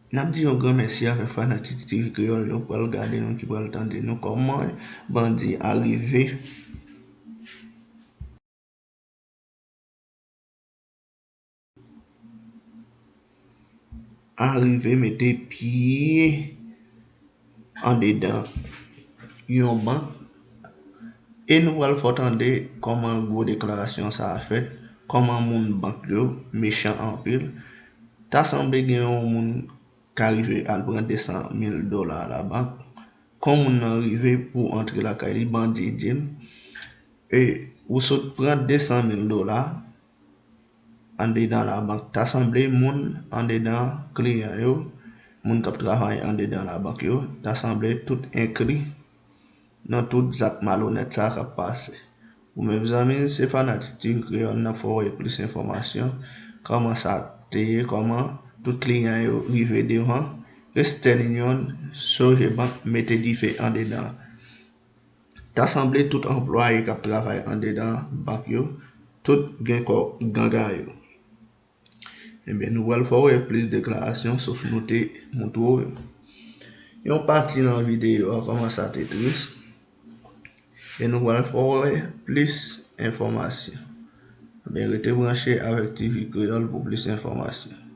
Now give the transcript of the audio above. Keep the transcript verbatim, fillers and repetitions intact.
N ap di yon gran mèsi avèk fanatik T V Kreyòl yo pral gade nou, ki pral tande nou kòman bandi a rive a rive mete pye andedan yon bank. E nou pral fè w tande kòman gwo deklarasyon sa a fèt, kòman moun bank yo mechan anpil. Ta sanble gen yon moun ka rive al pran de san mil dola labank. Kon moun nan rive pou antre lakay li, bandi di l, e ou sot pran de san mil dola andedan labank. Ta sanble moun andedan, kliyan yo, moun k ap travay andedan labank yo, ta sanble tout enkli nan tout zak malonèt sa k ap pase. Ou menm zanmi, se fanatik T V Kreyòl, n ap fè w wè plis enfòmasyon, kòman sa te ye, kòman tout kliyan yo rive devan Western Union, Sogebank mete dife andedan. Ta sanble tout anplwaye k ap travay andedan bank yo, tout gen kò ganga yo. Ebyen, nou pral fè w wè plis deklarasyon, sof nou te montre w yo. Yon pati nan videyo a kòman sa te tris, e nou pral fè w wè plis enfòmasyon. Ebyen, rete branche avèk T V Kreyòl pou plis enfòmasyon.